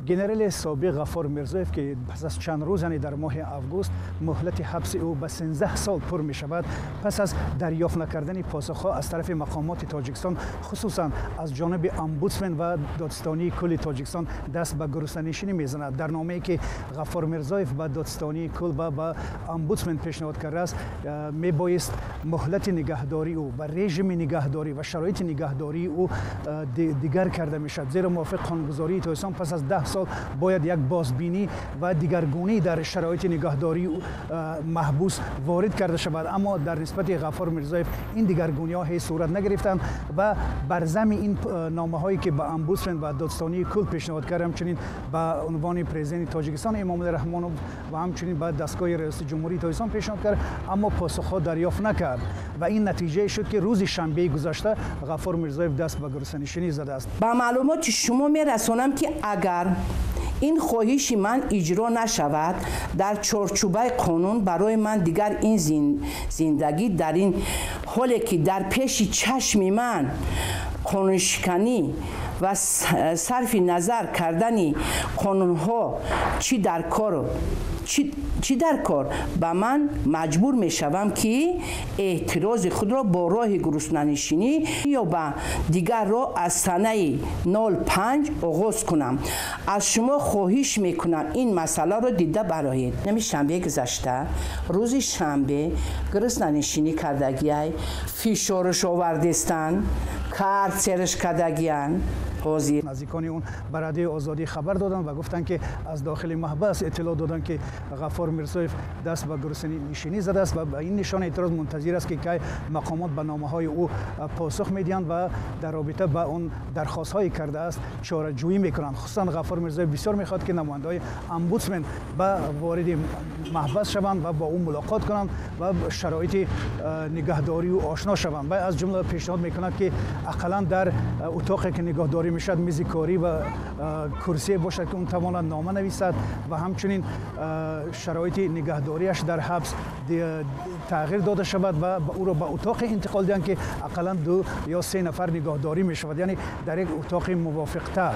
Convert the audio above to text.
Генерали собиқ Ғаффор Мирзоев, ки пас аз чанд рӯз, яъне дар моҳи август, муҳлати ҳабси ӯ ба 13 сол пур мешавад, пас аз дарёфт накардани посухҳо аз тарафи мақомоти Тоҷикистон, хусусан аз ҷониби омбудсмен ва додситонии кулли Тоҷикистон, даст ба гуруснанишинӣ мезанад. Дар номае ки Ғаффор Мирзоев ба додситонии кул ва ба омбудсмен пешниҳод кардааст, мебоист муҳлати нигаҳдории ӯ ва режими нигаҳдорӣ ва шароити нигаҳдории ӯ дигар карда мешавад, зеро мувофиқ қонунгузории Тоҷикистон пас аз 10 сол бояд як бозбинӣ ва дигаргунӣ дар шароити нигаҳдории маҳбус ворид карда шавад. Аммо дар нисбати Ғаффор Мирзоев ин дигаргуниҳо ҳеҷ сурат нагирифтанд ва бар зами ин номаҳое ки ба омбудсмен ва додситонии кул пешниҳод кард, ҳамчунин ба унвони президенти Тоҷикистон Эмомалӣ Раҳмонов ва ҳамчунин ба дастгоҳи раёсати ҷумҳурии Тоҷикистон пешниҳод кард, аммо посухҳо дарёфт накард ва ин натиҷае шуд, ки рӯзи шанбеи гузашта Ғаффор Мирзоев даст ба гуруснанишинӣ задааст. Ба маълумоти шумо мерасонам, ки агар ин хоҳиши ман иҷро нашавад, дар чорчӯбаи қонун барои ман дигар ин зиндагӣ дар ин ҳоле ки дар пеши чашми ман қонуншиканӣ ва сарфи назар кардани қонунҳо чӣ дар кор, чӣ дар кор, ба ман маҷбур мешавам, ки эътирози худро бо роҳи гуруснанишинӣ ё ба дигар роҳ аз санаи 05 оғоз кунам. Аз шумо хоҳиш мекунам, ин масъаларо дида бароед. Нами шанбе гузашта, рӯзи шанбе гуруснанишинӣ кардагиай, фишорш овардестанд, карцерш кардагиянд. Ҳозир наздикони он ба Радиои Озодӣ хабар доданд ва гуфтанд, ки аз дохили маҳбас иттилоъ доданд, ки Ғаффор Мирзоев даст ба гуруснанишинӣ задааст ва ба ин нишони эътироз мунтазир аст, ки кай мақомот ба номаҳои ӯ посух медиҳанд ва дар робита ба он дархостҳое кардааст чораҷӯӣ мекунанд. Хусусан Ғаффор Мирзоев бисёр мехоҳад, ки намояндаҳои омбудсмен ба вориди маҳбас шаванд ва бо ӯ мулоқот кунанд ва шароити нигаҳдории ӯ ошно шаванд. Ва аз ҷумла пешниҳод мекунад, ки ақаллан дар утоқе ки нигаҳдорӣ мешавад, мизи корӣ ва курсие бошад, ки он тавонад нома нависад ва ҳамчунин шароити нигаҳдориаш дар ҳабс тағйир дода шавад ва ӯро ба утоқе интиқол диҳанд, ки ақаллан 2 ё 3 нафар нигаҳдорӣ мешавад, яъне дар як утоқи мувофиқтар.